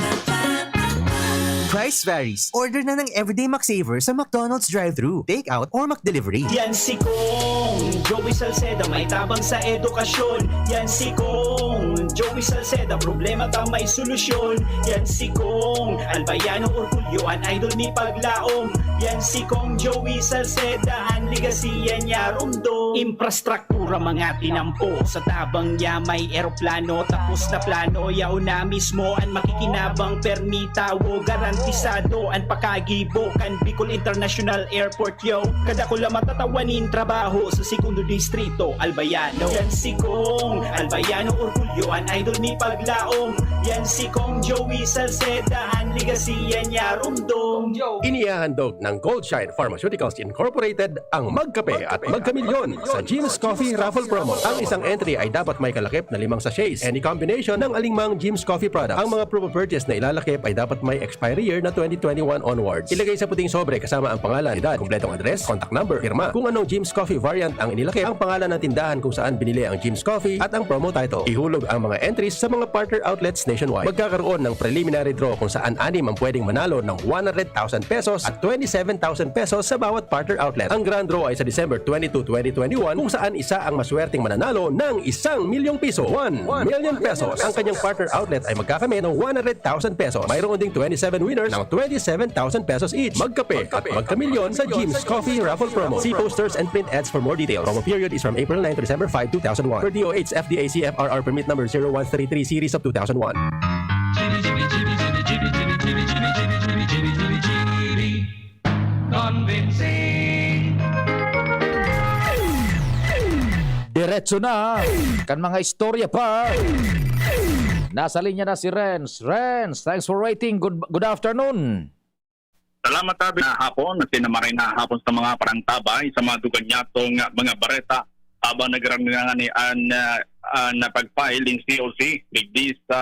Price varies. Order na ng Everyday McSaver sa McDonald's drive-thru, takeout, or McDelivery. Yan si Kong Joey Salceda, may tabang sa edukasyon. Yan si Kong Joey Salceda, problema ta may solusyon. Yan si Kong Albayano Orgulyo, an idol ni paglaom. Yan si Kong Joey Salceda, an legacy yan niya rumdom. Infrastruktura mga tinampo, sa tabang niya may eroplano. Tapos na plano, yaon na mismo an makikinabang. Permi tawo, garantisado an pakagibo kan Bicol International Airport, yo. Kadakula matatawanin trabaho sa segundo distrito, Albayano. Yan si Kong Albayano Orgulyo, an idol ni paglaom. Yan si Kong Joey Salceda, an legacy yan niya rumdom. Inihahandog ng Goldshine Pharmaceuticals Incorporated ang Magkape at Magkamilyon sa Jim's Coffee Raffle Promo. Ang isang entry ay dapat may kalakip na limang sachets. Any combination ng alingmang Jim's Coffee product. Ang mga promo purchase na ilalakip ay dapat may expiry year na twenty twenty-one onwards. Ilagay sa puting sobre kasama ang pangalan, edad, kompletong address, contact number, pirma. Kung anong Jim's Coffee variant ang inilakip, ang pangalan ng tindahan kung saan binili ang Jim's Coffee at ang promo title. Ihulog ang mga entries sa mga partner outlets nationwide. Magkakaroon ng preliminary draw kung saan anim ang pwedeng manalo ng one hundred thousand pesos at twenty-seven thousand pesos sa bawat partner outlet. Ang grand draw ay sa December twenty-two, twenty twenty-one, kung saan isa ang maswerteng mananalo ng isang milyong piso, one million pesos. Ang kanyang partner outlet ay magkakamit ng one hundred thousand pesos. Mayroon ding twenty-seven winners ng twenty-seven thousand pesos each. Magkape at magkamilyon sa Jim's Coffee Raffle Promo. See posters and print ads for more details. Promo period is from April nine to December five, two thousand one. Per D O H F D A C F R R Permit Number zero one three three Series of two thousand one. Convincing. Diretso na kan mga istorya pa. Nasa linya na si Renz. Renz, thanks for waiting. Good, good afternoon. Salamat, Abi. Na hapon, na sinamaray na hapon sa mga parantabay, sa mga dugan nyatong mga bareta, habang nagrangangan ni an, ah, ah, na pag-file in C O C, digdi sa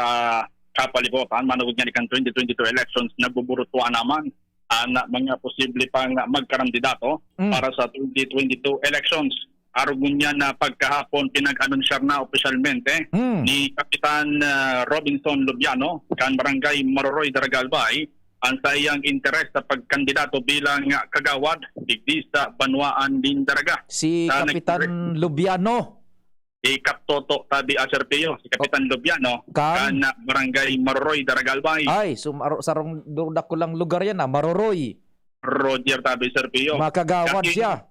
kapalibutan, manugod nga ni kan twenty twenty-two elections, nagbuburutuan naman ang mga posible pang magkarandidato Mm. para sa twenty twenty-two elections. Arog ngunyan na pagkahapon, pinag-anunsyar na opisyalmente Mm. ni Kapitan ah, Robinson Lubiano kan Barangay Maroroy, Daraga, Albay, ang saiyang interes sa pagkandidato bilang ah, kagawad digdi sa banwaan nin Daraga. Si Sa Kapitan Lubiano. Si Kap Toto Tabi Aserpio, si Kapitan Lubiano, Kan? kan ah, Barangay Maroroy, Daraga, Albay. Ay, sum aro, sarong du- dakulang lugar yan ah, Maroroy. Roger Tabi Serpio. Makagawad Kasi- siya.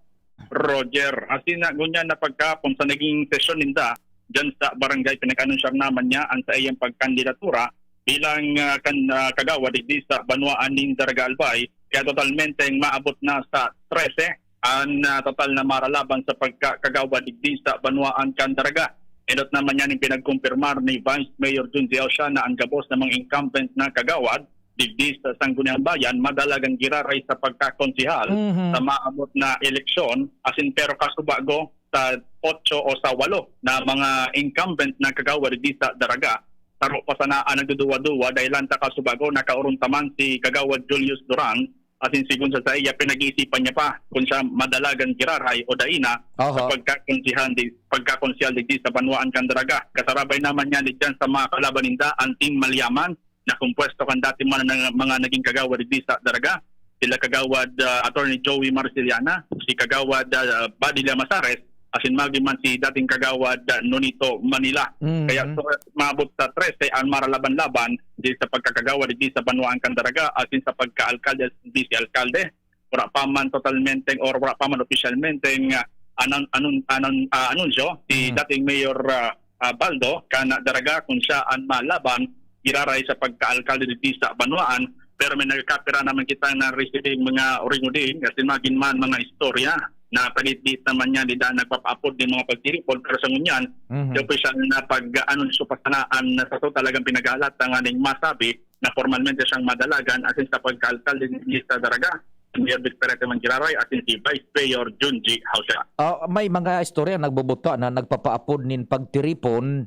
Roger, asin na ngunyan na pagkahapon sa naging sesyon ninda dyan sa barangay, pinag-anunsyar naman niya ang sa iyang pagkandidatura bilang ah, kan, ah, kagawad digdi sa banwaan nin Daraga, Albay. Kaya totalmente maabot na sa trese ang ah, total na maralaban sa pagkakagawad digdi sa banwaan kan Daraga. Enot naman niya ning pinagkumpirmar ni Vice Mayor Junji Aosha na ang gabos na mga incumbent na kagawad digdi sa Sangguniang Bayan madalagan giraray sa pagkakonsehal Mhm. sa maabot na eleksyon, asin pero kasubago sa otso o sa walo na mga incumbent na kagawad digdi sa Daraga, saro pa sana ang nagduduwa-duwa dahil lang ta kasubago nakaurong taman si Kagawad Julius Duran, asin sigon sa saiya, pinag-iisipan niya pa kung siya madalagan giraray o dai na sa Aha. pagkakonsehal di, pagkakonsehal digdi sa banwaan kan Daraga. Kasarabay naman niya digdiyan sa mga kalaban ninda, ang Team Malyaman, na kumpuesto kan dati man na mga naging kagawad digdi sa Daraga. Sila Kagawad ah, Attorney Joey Marceliana, si Kagawad ah, Buddy Llamazares, asin magin man si dating Kagawad ah, Nonito Manila. Mhm. Kaya so, maabot sa trese ang maralaban-laban di sa pagkakagawad digdi sa banwaan kan Daraga, asin sa pagka-alkalde at vice-alkalde. Wala pa man totalmente or wala pa man opisyalmente nga anon, anon, anon, ah, anunsyo si Mhm. dating Mayor ah, ah, Baldo kan Daraga kung siya ang malaban giraray sa pagka-alkalde digdi sa banwaan. Pero may nagkapira naman kita na receiving mga uring-uring, kasi magin man mga istorya na pagitgit naman niya, di daan nagpapaapod ng mga pagtiripon. Pero sa ngunyan, Mhm. yung opisyal na pag-anunsyo pa sana ang sa to talagang pinaghahalat na nga ning masabi na formalmente siyang madalagan asin sa pagka-alkalde digdi sa Daraga, Mayor Victorete Manggiraray asin si Vice Mayor Junji Hausa. Ah, may mga istorya nagbubuta na nagpapaapod nin pagtiripon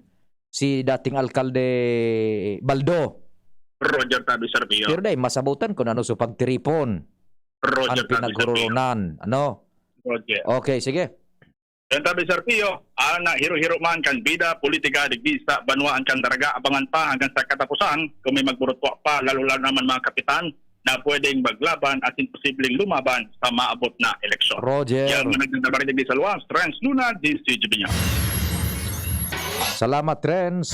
si dating alkalde Baldo. Roger Tabi Sergio. Pero dai masabutan kung ano sa pagtiripon Roger ang Tabi Sergio. Pinaghurunan. Ano? Roger. Okay, sige. Yan tabi, Sir Pio, ana hiro-hiro man kan bida politika digdi sa banwaan kan Daraga, abangan pa hanggang sa katapusan kung may magburutwa pa, lalo-lalo naman mga kapitan na pwedeng maglaban at imposibleng lumaban sa maabot na eleksyon. Roger. Yan ang nagdadabarinig sa Luwas, Trans Luna, D C G B News. Salamat, Trans,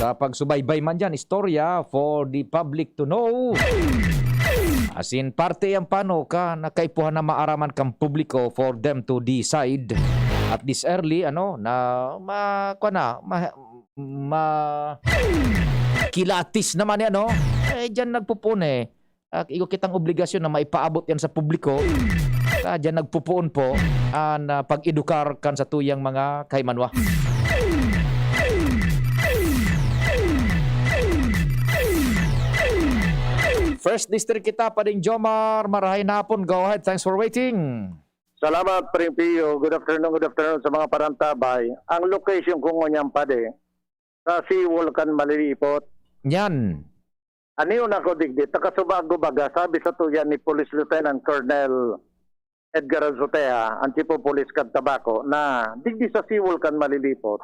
sa pagsubaybay man dyan. Istorya for the public to know. As in, parte yan paano ka na kaipuhan na maaraman kang publiko for them to decide at this early, ano, na ma-, kwa na, ma-, ma-, kilatis naman yan, no? Eh, dyan nagpupun eh. Ah, iyo kitang obligasyon na maipaabot yan sa publiko. Ah, dyan nagpupuon po an, ah, pag-edukar kan sa tuyang mga kaimanwa. First District kita, Pading Jomar. Marahay na hapon. Go ahead. Thanks for waiting. Salamat, Pring Pio. Good afternoon, good afternoon sa mga parantabay. Ang location ko ngunyan, Padi, sa seawall kan Malilipot. Yan. Anion ako digdi, takasubago baga, sabi sa tuya ni Police Lieutenant Colonel Edgar Azotea, ang Chief of Police kan Tabaco, na digdi sa seawall kan Malilipot,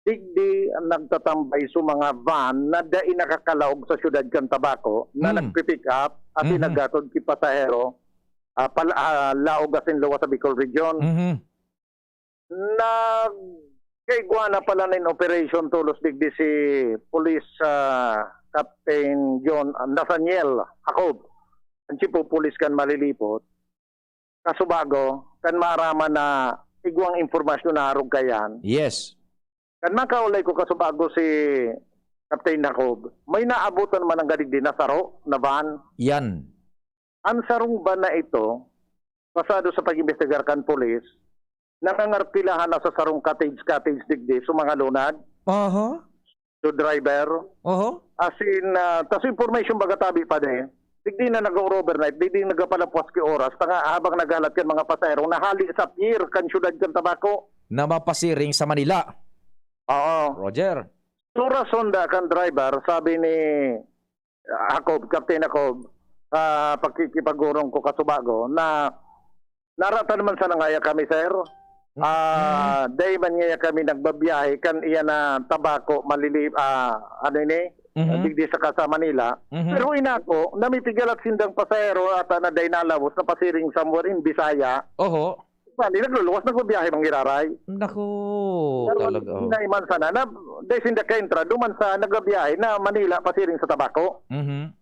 digdi nagtatambay sa mga van na dai nakakalaog sa siyudad kan Tabaco na Hmm. nagpi-pick up asin Mhm. naghatod ki pasahero, ah, pal-, ah, laog asin luwas sa Bicol Region. Mhm. Nagkaigwa na pala nin operation tolos digdi si Police, ah, Captain John, ah, Nathaniel Jacob, ang Chief of Police kan Malilipot. Kasubago, kan maaraman na igwang impormasyon na arog kayan. Yes. Kan makaulay ko kasubago si Captain Jacob, may naabutan man ang gadigdi na saro na van. Yan. Ang sarong van na ito, pasado sa pag-imbestigar kan pulis, nangangarpilahan na sa sarong cottage, cottage digdi, sa mga lunad, Aha. sa driver. Oho. As in, ah, tas information baga tabi pa din. Digdi na nag-overnight, digdi nagapalapwas ki oras, tanga habang naghalat kan mga pasahero na hali sa pier kan siyudad kan Tabaco. Na mapasiring sa Manila. Oo. Roger. Sa rason da kan driver, sabi ni Jacob, Captain Jacob, sa pakikipag-urong ko kasubago, na naratan man sana ngaya kami, sir. Ah, dai man ngaya kami nagbabiyahe kan iya na Tabaco, Malili-, ah, ano ini? Mhm. Digdi sa Casa Manila. Mhm. Pero inako, namipigalat sindang pasahero ata na dai nalawos na pasiring somewhere in Bisaya. Oho. Bali, nagluluwas, nagbabiyahe, manggiraray. Naku, Pero talaga, oh. Naiman sana na, dai sinda ka-entra, duman sa nagbabiyahe na Manila, pasiring sa Tabaco. Mhm.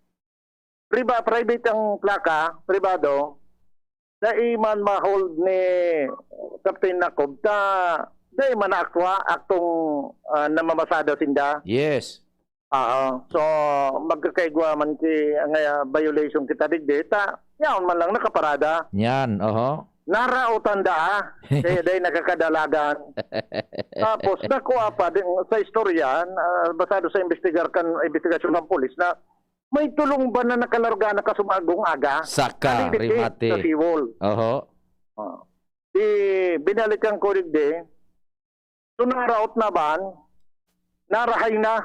Priba-, private ang plaka, pribado. Dai man ma-hold ni Captain Jacob, ta dai man naaktuwa, aktong, ah, namamasada sinda. Yes. Oo. So, magkakaigwa man ki, ang, ah, violation kita digdi, ta, yaon man lang nakaparada. Yan, oho. Naraotan da, ah. Kaya dai nakakadalagan. Tapos, nakuha pa din, sa istorya, ah, basado sa imbestigar kan, imbestigasyon ng pulis, na may tulong ba na nakalarga na kasubagong aga? Saka, Nalilipit rimate. Sa seawall. Oho. Ah. Di, binalikan ko digdi, so, naraot na van, narahay na.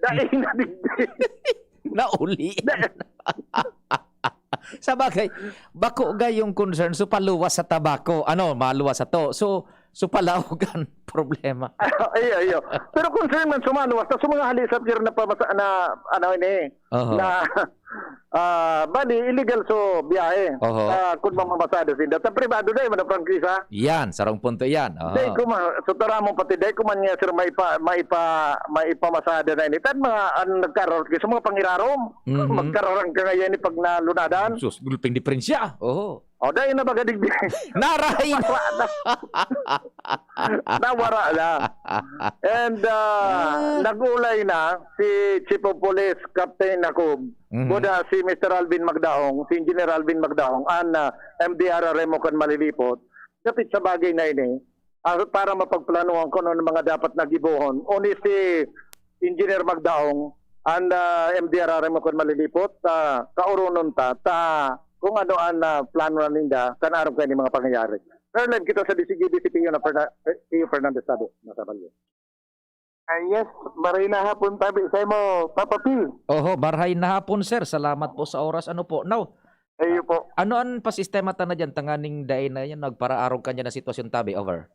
Dai na digdi. Nauli. Sa bagay, bako gayong concern, so paluwas sa Tabaco, ano, maluwas sa to. So, so palaog ang problema. Iyo, iyo. Pero concern man, sumaluwas, tas sa mga hali sa pier na pamasa-, na, ano, ini, Oho. na, ah, bali, illegal so biyahe. Oho. Ah, kung mamamasada sinda. Sa pribado na, yung mga prangkisa. Yan, sarong punto yan. Oho. Dai ko ma-, so tara mo pati, dai ko man niya, sir, maipa-, maipa-, maipamasada na ini. Tan mga, ang nagkararot kayo sa mga pangirarom. Mhm. Magkararang ka ngayon ni pag nalunadan. Sus, gulping diferensya. Oho. O, dai na baga digdi. Naray! Wala na. Nawara na. And, ah, Ah. nag-ulay na si Chief of Police Captain Jacob. Mhm. Buda si Mister Alvin Magdaong, si Engineer Alvin Magdaong, an, ah, M D R R M o kan Malilipot. Dapit sa bagay na ini, ah, para mapagplanuhan kung ano ang mga dapat na gibohon. Oni si Engineer Magdaong, an, ah, M D R R M o kan Malilipot, ah, kauronon ta, ta kung ano ang, ah, plano na ninda, kan arog kaini mga pangyayari. Pero live kita sa D C G B C P U na Ferna-, eh, P U Fernandez Tabe, nasa Balyo. Ah, yes, maray na hapon tabi sa imo, Papa P. Oho, marhay na hapon, sir. Salamat po sa oras. Ano po? Now, Ayo po. ano an pasistema ta na diyan? Tanganing dai na yan, nagparaarog ka niya na sitwasyon tabi. Over.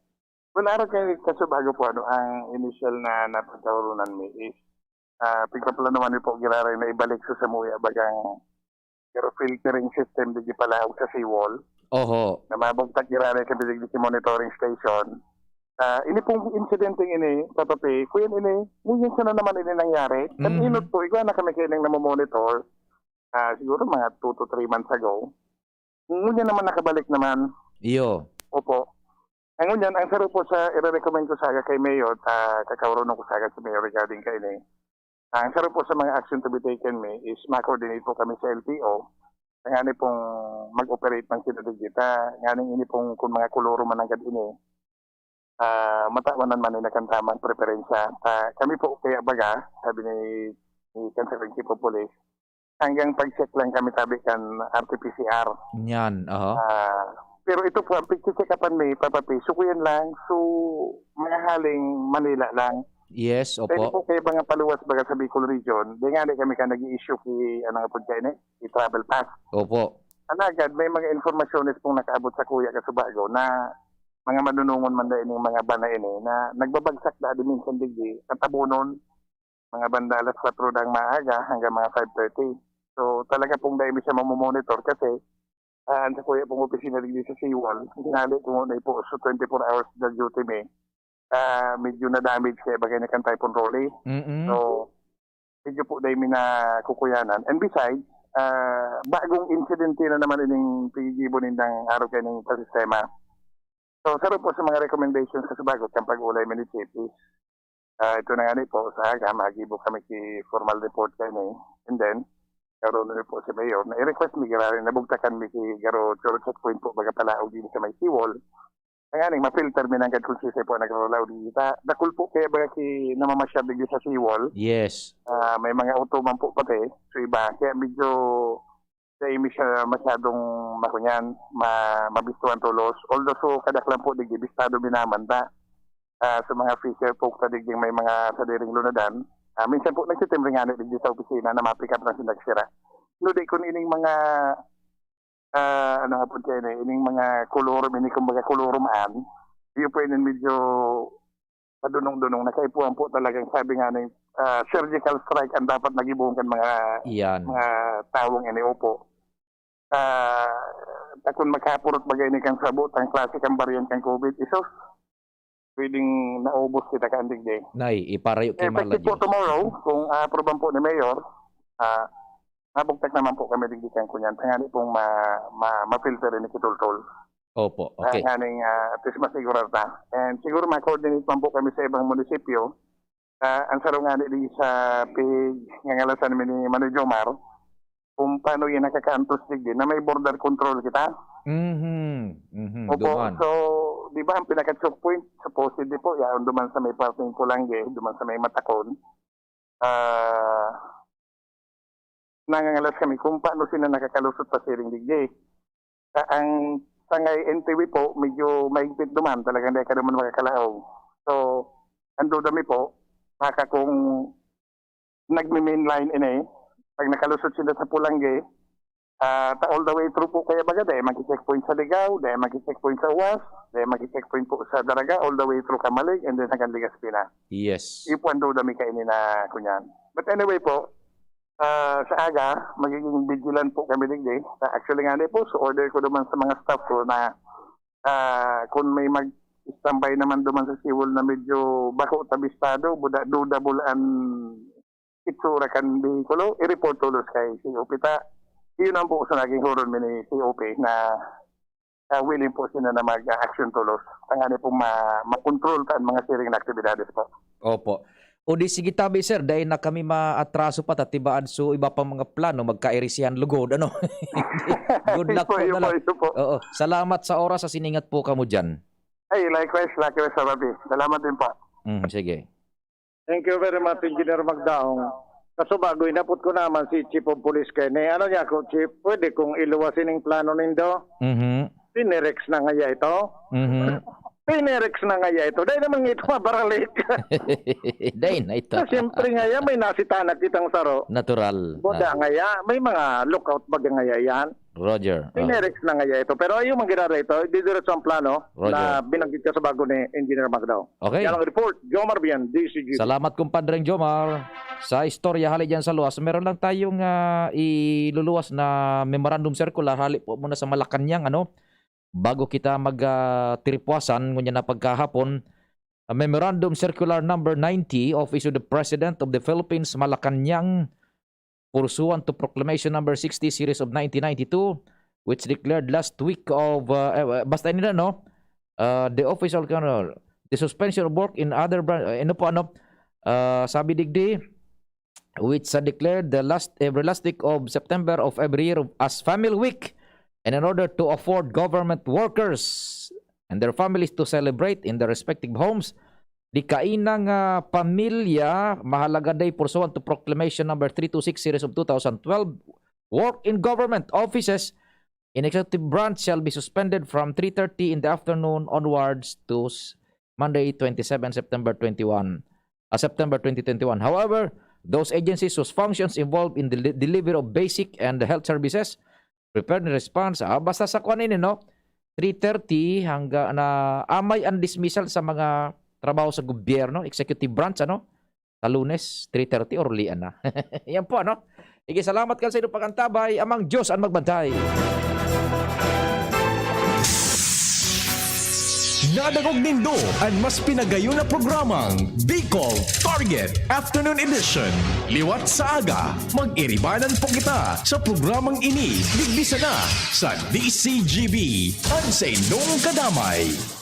Well, arog kay kasubago po, ano, ang initial na napagkahurunan mi is Ah, pigpaplanuhan mi po giraray na ibalik sa samuya bagang pero filtering system digdi palaog sa seawall. Oho. Na mabugtak giraray kami digdi sa monitoring station. Ah, ini pong insidente ini, Papa P, kuya ini, ngunyan sana naman ini nangyari. Kan Mhm. inot po, igwa na kami kaining namomonitor. Ah, siguro mga two to three months ago. Ngunyan naman nakabalik naman. Iyo. Opo. Ang ngunyan, ang saro po sa ire-recommend ko saga kay Mayor, ta kakaoronon ko saga si Mayor regarding kaini. Ang saro po sa mga action to be taken mi is ma-coordinate po kami sa L T O. Ngani pong mag-operate man sila digdi ta, nganing ini pong kung mga koloro man nanggad ini, ah, matawan man nila kan tamang preferensya. Ta, kami po, kaya baga, sabi ni, ni Councilor Chief of Police, hanggang pag-check lang kami tabi kan R T P C R. Yan, aha. Ah, pero ito po, ang pagche-check-upan mi, Papa P, so kuyan lang, so mga haling Manila lang. Yes, Pwede opo. po kayo mga paluwas baga sa Bicol Region, di nga di kami ka nag-i-issue ki, ano nga po dyan eh, i-travel pass. Opo. Alagad, may mga informasyones pong nakaabot sa kuya Kasubago na mga manunungon man dahil yung mga bana ini na nagbabagsak na di minsan digdi, sa tabunon, mga banda alas kwatro ng maaga hanggang mga five thirty. So, talaga pong dahil siya mamomonitor kasi ah, sa kuya pong opisina digdi sa Seawall, hinali ko muna po, so twenty-four hours na duty mi. Ah, medyo na-damage kaya bagay na kan Typhoon Rolly. Mm. So, medyo po dahil mi na kukuyanan. And besides, ah, bagong insidente na naman ining pigigibo nindang araw kayo ng sistema. So, saro po sa mga recommendations sa subagot kang pag-ulay mi ni Chief is, ah, ito na nga ni po, sa aga, magibo kami ki formal report kayo ni. And then, karoon na po si Mayor, na i-request mi giraray na bugtakan mi ki garo choro checkpoint po, baga palaog din sa may seawall. Ang aning ma-filter mi nanggad kung sisay po nagralaw di kita. Dakul po kaya baga ki namamasyar digdi sa seawall. Yes. Ah, may mga auto man po pati. So iba, kaya medyo dai mi siya masyadong makunyan, ma-, mabistuhan tolos. Although so, kadaklan po digdi, bistado mi naman ta. Ah, sa mga fisher folk ta digdi may mga sadiring lunadan. Ah, minsan po nagtitimbre nga digdi sa opisina na ma-pick up lang sinda sira. No, di kun ining mga, ah, ano nga po kayo na, ining mga kolorum, ini kumbaga kolorum an, di po yun medyo padunong-dunong, nakaipuhan po talagang sabi nga ni, ah, surgical strike ang dapat nagibuhon kan mga, Iyan. mga tawong ini, opo. Ah, ta kun makapurot bagay ni kan sabot, ang klase kan variant kan COVID, isos, pwedeng naubos kita ka andig di. Nay, iparayo ki Effective po Maladyo. tomorrow, kung, ah, apruban po ni Mayor, ah, mabugtak naman po kami digdi kan kunyan. Tangani pong ma-, ma-, ma-filter ini kitultol. Opo, Ah, okay. nganing, ah, at least masigurar ta. And siguro ma-coordinate man po kami sa ibang munisipyo. Ah, ang sarong ngani di sa pig-, ngangalasan mi ni Manoy Jomar, kung paano yan nakakaantos digdi na may border control kita. Mhm, mhm, Opo. duman. So, di ba ang pinaka-choke point, supposedly po, yaon duman sa may parteng Pulangge, duman sa may Matakon. Ah, nangangalas kami kung paano sila nakakalusot pa siring digdi. Sa, ang sangay N T V po, medyo mahigpit duman, talagang di ka naman makakalaog. So, ang duda mi po, baka kung nagme-main line ini, pag nakalusot sila sa Pulangge, ah, ta all the way through po kaya baga, dahil mag-checkpoint sa Ligao, dahil mag-checkpoint sa Uwas, dahil mag-checkpoint po sa Daraga, all the way through Camalig, and then hanggang Legazpi na. Yes. Iyo po ang duda mi kaini na kunyan. But anyway po, ah, sa aga, magiging vigilant po kami digdi. Ah, actually nga ni po, so order ko naman sa mga staff ko na, ah, kung may mag-standby naman duman sa seawall na medyo bako tabistado, buda, dudabol an itsura kan behikulo, i-report tolos kay C O P ta. Iyon ang po sa naging huron mi ni C O P na, ah, willing po sila na mag-action tolos. Tangani pong ma-, makontrol ta ang mga siring na aktibidades po. Opo. O di sige tabi, sir, dai na kami maatraso pa, ta tibaad so iba pang mga plano, magkairisihan lugod, ano? Good luck Ipo, po na ipo, lang. ipo po. Oo. Salamat sa oras, sa siningat po kamo dyan. Ay, likewise, likewise, Sir Rafi. Salamat din po. Mm, sige. Thank you very much, Engineer Magdaong. Kaso bago, inapot ko naman si Chief of Police kaini. Ano niya ako, Chief, pwede kong iluwas ining plano nindo? Mhm. Pinirex na ngaya ito? Mhm. Pinirex na ngaya ito? Dahil naman ito mabaralik. Dahil na ito. Na siyempre ngaya, may nasitanak kitang saro. Natural. Boda Ah. ngaya, may mga lookout baga ngaya yan. Roger. May Ah, next na nga ito. Pero ayaw manggirara ito. Didiretso ang plano Roger. na binanggit ka sa bago ni Engineer Magdao. Okay. Yan ang report. Jomar Bian, D C G. Salamat, kumpadreng Jomar. Sa istorya hali dyan sa luwas, meron lang tayong ah, iluluwas na memorandum circular hali po muna sa Malacañang, ano, bago kita mag ah, tiripwasan, ngunyan na pagkahapon, a memorandum circular number ninety, office of the President of the Philippines, Malacañang, pursuant to Proclamation number sixty, series of nineteen ninety-two, which declared last week of, uh, eh, basta nila, no? Uh, the official, ano, the suspension of work in other branch, uh, ano po, ano, uh, sabi digdi, which uh, declared the last, every last week of September of every year as Family Week, and in order to afford government workers and their families to celebrate in their respective homes, di kainang ah, pamilya, mahalaga day pursuant to Proclamation number three two six series of two thousand twelve, work in government offices in executive branch shall be suspended from three thirty in the afternoon onwards to s- Monday, twenty-seven September twenty-one, uh, September twenty twenty-one. However, those agencies whose functions involved in the delivery of basic and health services, preparedness response, ah, basta sa kuan ini, no? Three thirty hangga na amay ang dismissal sa mga trabaho sa gobyerno, executive branch, ano? Sa Lunes, three thirty or lian na. Yan po, ano? Sige, salamat kan sa inyong pag-antabay. Amang Diyos ang magbantay. Nadangog nindo an mas pinagayon na programang Bicol Target Afternoon Edition. Liwat sa aga, mag-iribanan po kita sa programang ini. Digdi sana sa D C G B, an sa inyong kadamay.